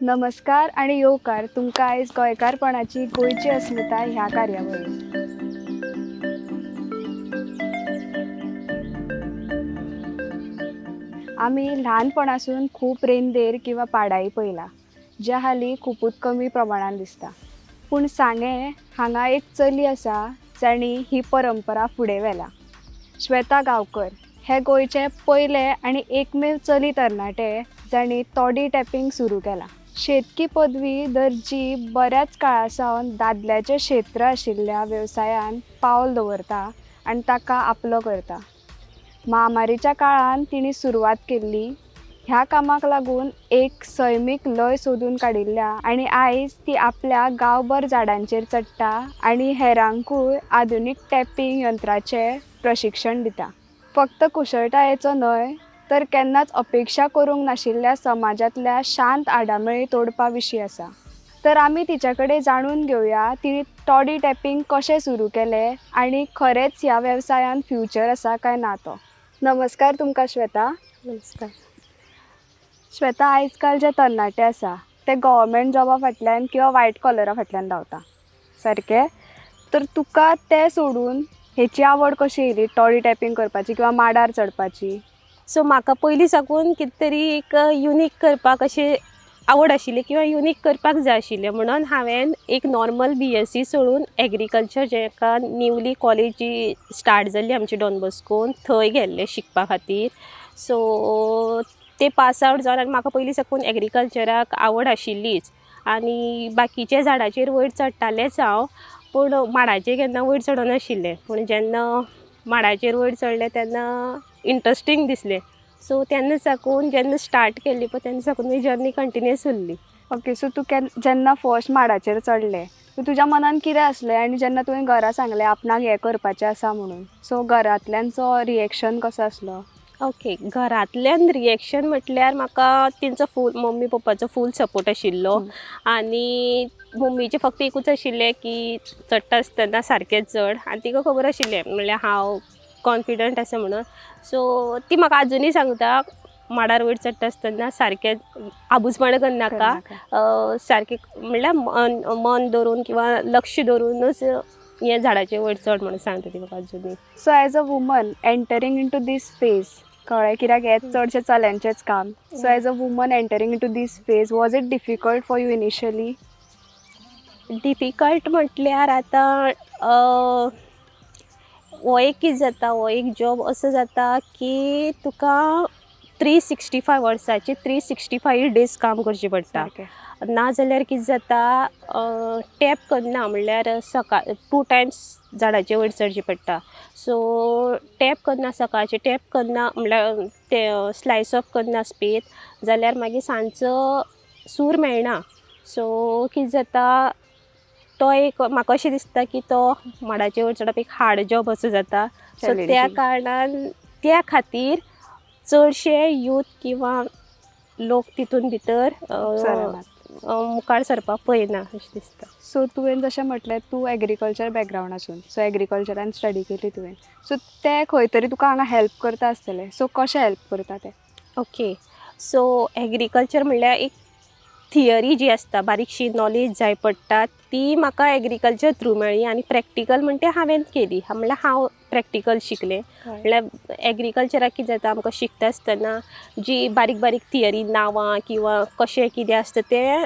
नमस्कार आनी येवकार तुमकां आयज गोंयकारपणाची गोंयची अस्मिताय ह्या कार्यावळींत. आमी ल्हानपणासून खूब रेंदेर किंवा पाडाई पळयला, जे हालीं खुबूच कमी प्रमाणान दिसता. पूण सांगें हांगा एक चली आसा जाणी ही परंपरा फुडें व्हेला. श्वेता गांवकर हे गोंयचे पयले आनी एकमेव चली तरणाटे जाणी तोडी टॅपींग सुरू केलां. शेतकी पदवी दर्जी बऱ्याच काळा सावन दादल्याचें क्षेत्र आशिल्ल्या वेवसायान पावल दवरता आनी ताका आपलो करता. म्हामारीच्या काळान तिणी सुरवात केल्ली ह्या कामाक लागून एक सैमीक लय सोदून काडिल्ल्या आनी आयज ती आपल्या गांवभर झाडांचेर चडटा आनी हेरांकूय आधुनीक टॅपींग यंत्राचें प्रशिक्षण दिता. फक्त कुशळटायेचो न्हय तर केन्नाच अपेक्षा करूंक नाशिल्ल्या समाजांतल्या शांत आडामेळी तोडपा विशीं आसा. तर आमी तिच्या कडेन जाणून घेवया तिणी टॉडी टॅपींग कशें सुरू केलें आनी खरेंच ह्या वेवसायांत फ्युचर आसा काय ना तो. नमस्कार तुमकां श्वेता. नमस्कार. श्वेता, आयज काल जे तरणाटे आसा ते गव्हर्मेंट जॉबा फाटल्यान किंवा वायट कॉलरा फाटल्यान धांवता सारकें. तर तुका तें सोडून हेची आवड कशी येयली टॉडी टॅपींग करपाची किंवा माडार चडपाची? सो म्हाका पयलीं साकून कितें तरी एक युनीक करपाक अशें आवड आशिल्ली किंवा युनीक करपाक जाय आशिल्लें, म्हणून हांवें एक नॉर्मल बीएससी सोडून एग्रीकल्चर जेका न्यूली कॉलेज जी स्टार्ट जाल्ली आमची डॉन बॉस्कोन, थंय गेल्लें शिकपा खातीर. सो ते पास आवट जावन आनी म्हाका पयलीं साकून एग्रीकल्चराक आवड आशिल्लीच आनी बाकीच्या झाडाचेर वयर चडटालेंच हांव, पूण माडाचेर केन्ना वयर चडनाशिल्लें. पूण जेन्ना माडाचेर वयर चडलें तेन्ना इंट्रस्टींग दिसलें. सो तेन्ना साकून जेन्ना स्टार्ट केल्ली पळय तेन्ना साकून म्हजी जर्नी कंटिन्युअस उरली. ओके, सो तूं जेन्ना फर्स्ट माडाचेर चडलें सो तुज्या मनान कितें आसलें आनी जेन्ना तुवें घरा सांगलें आपणाक हें करपाचें आसा म्हणून, सो घरांतल्यांचो रिएक्शन कसो आसलो? ओके, घरांतल्यान रिएक्शन म्हटल्यार म्हाका तेंचो फूल, मम्मी पप्पाचो फूल सपोर्ट आशिल्लो. आनी मम्मीचें फक्त एकूच आशिल्लें की चडटा आसतना सारकें चड, आनी तिका खबर आशिल्लें म्हणल्यार हांव कॉन्फिडंट आसा म्हणून. सो ती म्हाका आजुनूय सांगता, माडार वयर चडटा आसतना सारकें आबूजपणां करनाका, सारकें म्हणल्यार मन मन दवरून किंवा लक्ष दवरूनच हें झाडाचेर वयर चड म्हणून सांगता ती म्हाका आजुनूय. So as a woman entering into this phase, कळ्ळें, कित्याक हें चडशें चल्यांचेंच काम, so as a woman entering into this phase, was it difficult for you initially? Difficult म्हटल्यार आतां हो एक कितें जाता, हो एक जॉब असो जाता की तुका 365, वर्साचे 365 डेज काम करचें पडटा. ना जाल्यार कितें जाता, टॅप करना म्हणल्यार सकाळ 2 टायम्स झाडाचे वयर चडचें पडटा. सो टॅप करना, सकाळचें टॅप करना म्हणल्यार तें स्लायस ऑफ करना स्पेत जाल्यार मागीर सांजचो सूर मेळना. सो कितें जाता, तो एक म्हाका अशें दिसता की तो माडाचे वयर चडप एक हार्ड जॉब असो जाता. सो त्या कारणान त्या खातीर चडशे यूथ किंवा लोक तितून भितर मुखार सरपाक पळयना अशें दिसता. सो तुवें जशें म्हटलें तूं एग्रीकल्चर बॅकग्रावंड आसून, सो एग्रीकल्चरान स्टडी केली तुवें, सो तें खंय तरी तुका हांगा हेल्प करता आसतलें, सो कशें हेल्प करता तें? ओके, सो एग्रीकल्चर म्हणल्यार एक थियरी जी आसता, बारीकशी नॉलेज जाय पडटा, ती म्हाका एग्रीकल्चर थ्रू मेळ्ळी आनी प्रॅक्टिकल म्हणटा हांवें केली, म्हणल्यार हांव प्रॅक्टिकल शिकलें. म्हणल्यार एग्रीकल्चराक कितें जाता, आमकां शिकता आसतना जी बारीक बारीक थियरी नांवां किंवा कशें कितें आसता तें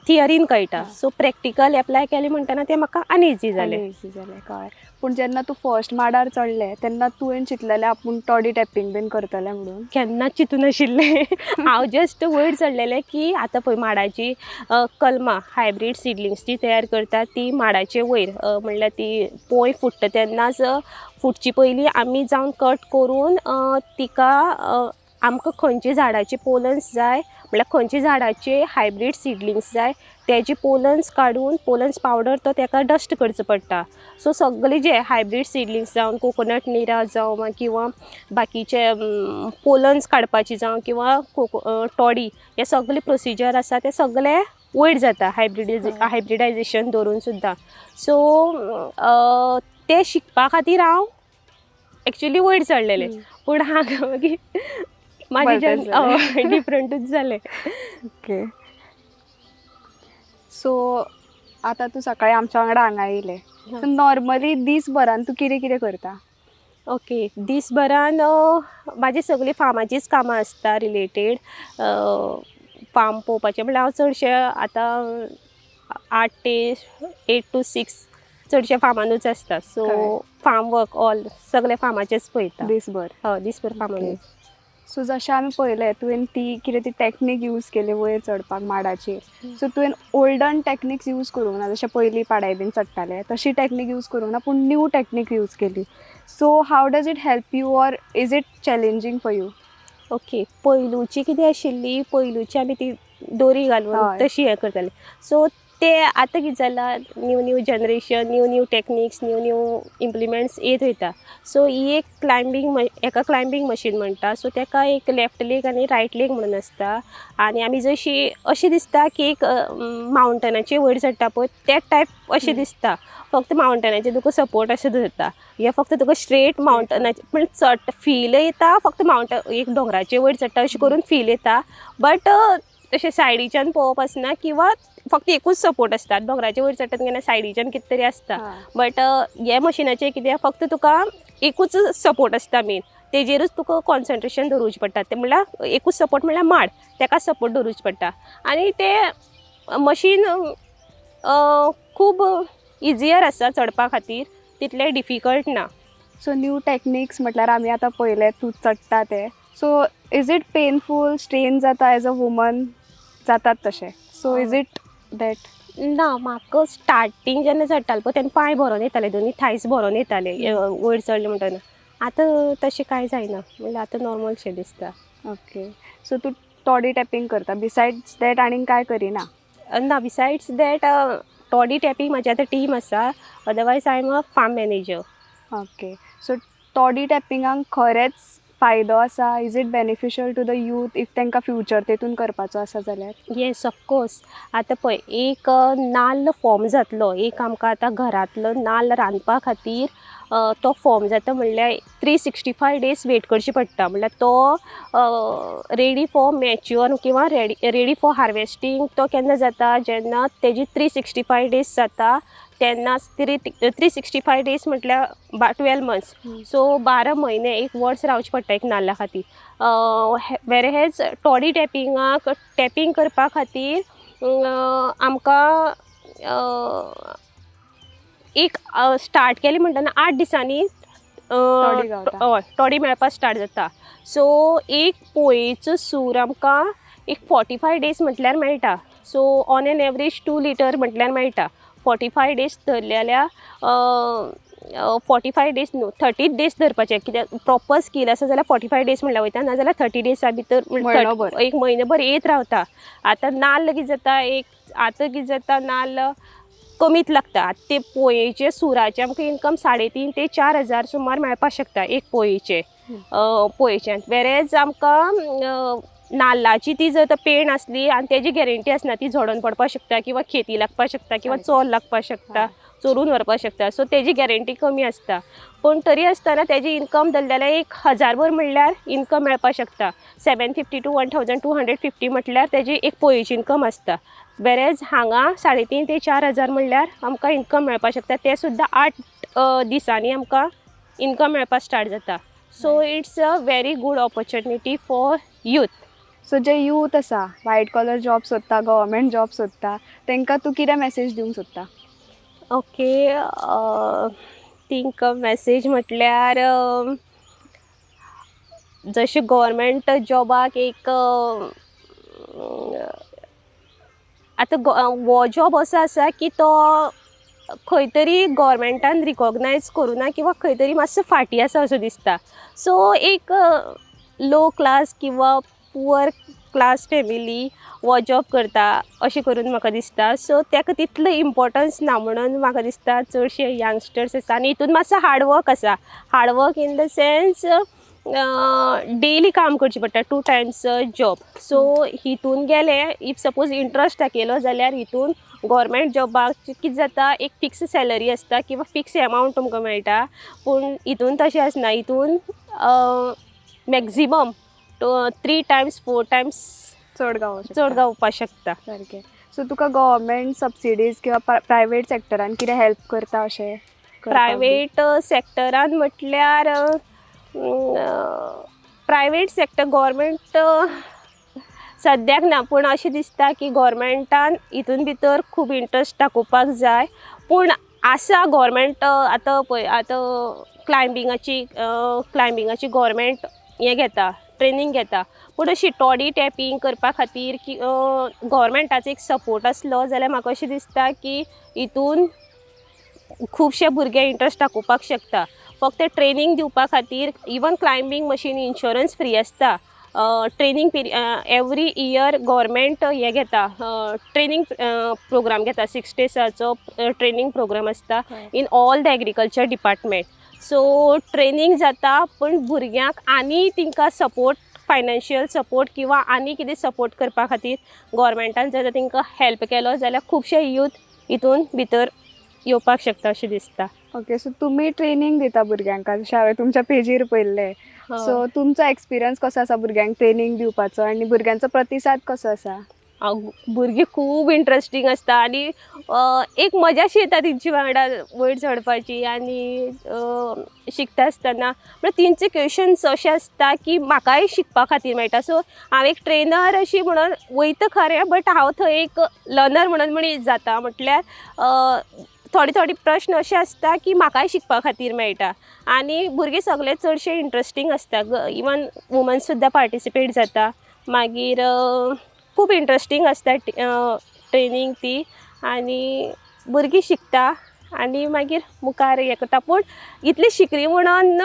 थियरीन कळटा. सो प्रॅक्टिकल एप्लाय केलें म्हणटना तें म्हाका आनी इजी जालें. इजी जालें, कळ्ळें. पूण जेन्ना तूं फर्स्ट माडार चडलें तेन्ना तुवें चिंतलेलें आपूण टॉडी टॅपींग बीन करतलें म्हणून? केन्नाच चिंतूं नाशिल्लें. हांव जस्ट वयर चडलेलें की आतां पळय माडाची कलमां हायब्रीड सिडलिंग्स जी तयार करता ती माडाचे वयर, म्हणल्यार ती पोंय फुट्टा तेन्नाच फुटची पयलीं आमी जावन कट करून तिका आमकां खंयच्या झाडाचे पोलन्स जाय, म्हणल्यार खंयच्या झाडाचे हायब्रीड सिडलिंग्स जाय तेजे पोलन्स काडून पोलन्स पावडर तो तेका डस्ट करचो पडटा. सो सगळे जे हायब्रीड सिडलिंग्स जावन कोकोनट निरा जावं किंवा बाकीचे पोलन्स काडपाची जावं किंवा टॉडी, हे सगळे प्रोसिजर आसा ते सगळे वयर जाता हायब्रिडायजेशन दवरून सुद्दां. सो ते शिकपा खातीर हांव एक्चुली वयर चडलेलें, पूण हांगा मागीर म्हाजें डिफरंटूच जालें. ओके, सो आतां तूं सकाळी आमच्या वांगडा हांगा येयलें. सो नॉर्मली दीसभरान तूं कितें कितें करता? ओके, दीसभरान म्हाजी सगळीं फार्माचीच कामां आसता, रिलेटेड फार्म पळोवपाचें. म्हणल्यार हांव चडशें आतां 8 ते 8 टू 6 चडशें फार्मानूच आसता. सो फार्म वर्क ऑल सगळें फार्माचेंच पळयता. दिसभर? हय, दीसभर फार्मानूच. सो जशें आमी पळयलें, तुवें ती कितें ती टॅक्नीक यूज केली वयर चडपाक माडाचेर. सो तुवें ओल्डन टॅक्निक्स यूज करूंक ना, जशें पयलीं पाडाय बीन चडटाले तशी टॅक्नीक यूज करूंक ना, पूण न्यू टॅक्नीक यूज केली. So how does it help you or is it challenging for you? Okay, पयलूची कितें आशिल्ली, पयलूची आमी ती दोरी घालून तशी हें करताले. सो ते आतां कितें जालां, new new generation, new new techniques, new new implements येत वयता. सो ही एक क्लायंबींग, हेका क्लायंबींग मशीन म्हणटा. सो तेका एक लेफ्ट लेग आनी रायट लेग म्हणून आसता आनी आमी जशी अशें दिसता की एक मावंटनाचे वयर चडटा पळय, ते टायप अशें दिसता. फक्त मावंटनाचे तुका सपोर्ट अशें धरता, हें फक्त तुका स्ट्रेट मावंटनाचे पण चड फील येता. फक्त मावंटन एक दोंगराचे वयर चडटा अशें करून फील येता, बट तशें सायडीच्यान पळोवप आसना किंवा फक्त एकूच सपोर्ट आसता. दोंगराचे वयर चडटा तेन्ना सायडीच्यान कितें तरी आसता, बट हे मशिनाचें कितें, फक्त तुका एकूच सपोर्ट आसता मेन, तेजेरूच तुका कॉन्सन्ट्रेशन दवरूचें पडटा. तें म्हणल्यार एकूच सपोर्ट म्हणल्यार माड, तेकाच सपोर्ट दवरूचें पडटा आनी तें मशीन खूब इजियर आसा चडपा खातीर, तितलें डिफिकल्ट ना. सो न्यू टॅक्निक्स म्हटल्यार आमी आतां पळयलें तूं चडटा तें. So is it painful, strain जाता एज अ वुमन जातात तशें? So is it that? ना, म्हाका स्टार्टींग जेन्ना चडटालें पळय तेन्ना पांय भरोन येताले, दोनी थायस भरोन येताले वयर चडलें म्हणटना. आतां तशें कांय जायना, म्हणल्यार आतां नॉर्मल शें दिसता. ओके, सो तूं टॉडी टॅपींग करता, बिसायड्स that आनीक कांय करिना? ना, बिसायड्स that toddy tapping म्हाजी आतां टीम आसा, otherwise I am a farm manager. Okay, so toddy टॅपिंगाक खरेंच फायदो आसा? Is it beneficial to the youth if तांकां फ्युचर तेतून करपाचो आसा जाल्यार? येस, ऑफकोर्स. आतां पळय, एक नाल्ल फॉर्म जातलो, एक आमकां आतां घरांतलो नाल्ल रांदपा खातीर तो फॉर्म जाता म्हणल्यार 365 days wait करचे पडटा. म्हणल्यार तो रेडी फॉर मॅच्युअर किंवा रेडी फॉर हार्वेस्टींग तो केन्ना जाता? जेन्ना तेजी 365 days जाता तेन्नाच. 365 days म्हटल्यार 12 मंथ्स. सो 12 म्हयने, एक वर्स रावचें पडटा एक नाल्ला खातीर. वेरएज टॉडी टॅपिंगाक, टॅपींग करपा खातीर आमकां एक स्टार्ट केलें म्हणटना 8 दिसांनी टॉडी गावता. हय, टॉडी मेळपाक स्टार्ट जाता. सो एक पोयेचो सूर आमकां एक 45 days म्हटल्यार मेळटा. So on an average 2 litre म्हटल्यार मेळटा. 45 days धरले जाल्यार, 45 days न्हू, 30 days धरपाचे, कित्याक प्रॉपर स्कील आसा जाल्यार 45 days म्हणल्यार वयता, नाजाल्यार 30 डेजा भितर. म्हयनोभर. एक म्हयनोभर येत रावता. आतां नाल्ल कितें जाता, एक आतां कितें जाता, नाल्ल कमीच लागता. आतां ते पोयेचे सुराचे आमकां इनकम 3.5 ते 4 हजार सुमार मेळपाक शकता एक पोयेचे पोयेच्यान. वेरेज आमकां नाल्लाची ती जर तर पेण आसली आनी तेजी गॅरंटी आसना, ती झडोन पडपाक शकता किंवा खेती लागपाक शकता किंवा चोर लागपाक शकता, चोरून व्हरपाक शकता. सो तेजी गॅरंटी कमी आसता, पूण तरी आसतना तेजी इनकम धरले जाल्यार एक हजारभर म्हणल्यार इनकम मेळपाक शकता. 750 to 1250 म्हटल्यार तेजी एक पोयेची इनकम आसता. वेरेज हांगा 3.5 ते 4 हजार म्हणल्यार आमकां इनकम मेळपाक शकता, तें सुद्दां 8 दिसांनी आमकां इनकम मेळपाक स्टार्ट जाता. So it's a very good opportunity for youth. So J youth आसा, वायट कॉलर जॉब सोदता, गव्हर्मेंट जॉब सोदता, तांकां तूं कितें मॅसेज दिवंक सोदता? ओके, थिंक मॅसेज म्हटल्यार जशें गव्हर्मेंट जॉबाक एक आतां हो जॉब असो आसा की तो खंय तरी गव्हर्मेंटान रिकॉग्नायज करुना किंवा खंय तरी मातसो फाटीं आसा असो दिसता. सो एक लो क्लास किंवा पुअर क्लास फॅमिली हो जॉब करता अशें करून म्हाका दिसता. सो ताका तितलो इम्पोर्टन्स ना म्हणून म्हाका दिसता. चडशे यंगस्टर्स आसा आनी हितून मातसो हार्डवर्क आसा. Hard work in the sense daily काम करचें पडटा, टू टायम्स जॉब. सो हितून गेले, if suppose interest दाखयलो जाल्यार हितून गव्हर्मेंट जॉबाक कितें जाता, एक फिक्स सॅलरी आसता किंवा फिक्स एमावंट तुमकां मेळटा, पूण हितून तशें आसना. हितून maximum 3 times, 4 times चड गावोंक शकता. चड गावपाक शकता. सारकें. सो तुका गव्हर्मेंट सबसिडीज किंवा प्रायवेट सेक्टरान कितें हेल्प करता अशें करपाक बी? प्रायवेट सेक्टरान म्हटल्यार प्रायवेट सेक्टर, गोवोरमेंट सद्याक ना, पूण अशें दिसता की गोवोरमेंटान हितून भितर खूब इंट्रस्ट दाखोवपाक जाय. पूण आसा गोवोरमेंट आतां पळय, आतां क्लायबिंगाची गोवोरमेंट हें घेता, ट्रेनींग घेता, पूण अशी टॉडी टॅपींग करपा खातीर की गोवोरमेंटाचो एक सपोर्ट आसलो जाल्यार म्हाका अशें दिसता की हितून खुबशे भुरगे इंट्रस्ट दाखोवपाक शकता. फक्त ट्रेनींग दिवपा खातीर even climbing machine insurance free आसता. ट्रेनींग पिरि एवरी इयर गोवोरमेंट हें घेता, ट्रेनींग प्रोग्राम घेता, 6 डेजाचो ट्रेनींग प्रोग्राम आसता in all the agriculture department. So training जाता, पूण भुरग्यांक आनी तेंकां सपोर्ट, फायनान्शियल सपोर्ट किंवा आनी कितें सपोर्ट करपा खातीर गोवोरमेंटान जर तेंकां हेल्प केलो जाल्यार खुबशे यूथ हितून भितर येवपाक शकता अशें दिसता. ओके, सो तुमी ट्रेनींग दिता भुरग्यांक जशें हांवें तुमच्या पेजीर पळयल्लें. सो तुमचो एक्सपिरियन्स कसो आसा भुरग्यांक ट्रेनींग दिवपाचो आनी भुरग्यांचो प्रतिसाद कसो आसा? भुरगीं खूब इंट्रस्टींग आसता आनी एक मजाशी येता तेंची वांगडा वयर चडपाची आनी शिकता आसतना म्हळ्यार तेंचे क्वेशन्स अशे आसता की म्हाकाय शिकपा खातीर मेळटा. सो हांव एक ट्रेनर अशी म्हणून वयता खरें, बट हांव थंय एक लर्नर म्हणून म्हण जाता. म्हटल्यार थोडे थोडे प्रश्न अशे आसता की म्हाकाय शिकपा खातीर मेळटा आनी भुरगीं सगळे चडशे इंट्रस्टींग आसता. इवन वुमन्स सुद्दां पार्टिसिपेट जाता. मागीर खूब इंट्रस्टींग आसता ट्रेनींग ती आनी भुरगीं शिकता आनी मागीर मुखार हें करता. पूण इतली शिकली म्हणून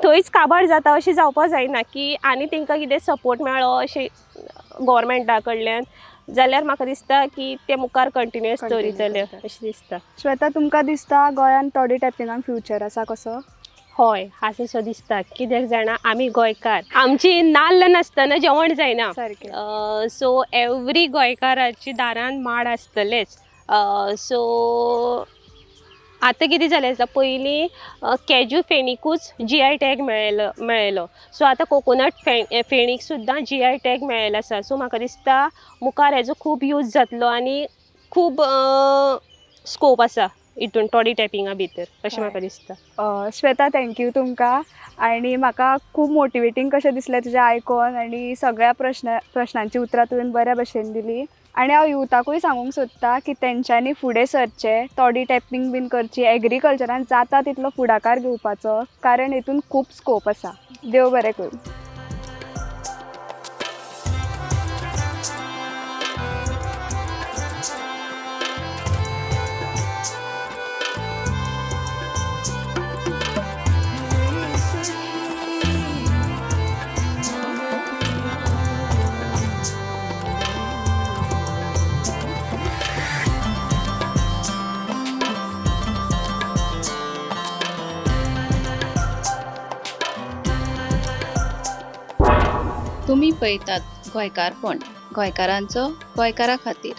थंयच काबार जाता अशें जावपा जायना की आनी तेंकां कितें सपोर्ट मेळ्ळो अशें गोवोरमेंटा कडल्यान जाल्यार म्हाका दिसता की ते मुखार कंटिन्युअस Continue दवरितले करता. अशें दिसता. श्वेता, तुमकां दिसता गोंयांत टॉडी टॅपिंगाक फ्युचर आसा कसो? हय, आसा सो दिसता. कित्याक जाणा, आमी गोंयकार, आमची नाल्ल नासतना जेवण जायना. सारकें. सो एवरी गोंयकाराची दारान माड आसतलेच. सो आतां कितें जालें आसा, पयलीं कॅजू फेणीकूच जीआय टॅग मेळ्ळेलो. सो आतां कोकोनट फेणीक सुद्दां जीआय टॅग मेळ्ळेलो आसा. सो म्हाका दिसता मुखार हेजो खूब यूज जातलो आनी खूब स्कोप आसा हितून टॉडी टॅपिंगा भितर अशें म्हाका दिसता. श्वेता, thank you तुमकां आनी म्हाका खूब मोटिवेटींग कशें दिसलें तुजें आयकोन आनी सगळ्या प्रश्नांची उतरां तुवें बऱ्या भशेन दिली. आनी हांव युथाकूय सांगूंक सोदता की तेंच्यांनी फुडें सरचें, टॉडी टॅपींग बीन करची, एग्रीकल्चरान जाता तितलो फुडाकार घेवपाचो, कारण हितून खूब स्कोप आसा. देव बरें करूं. तुमी पळयतात गोंयकारपण, गोंयकारांचो गोंयकारा खातीर.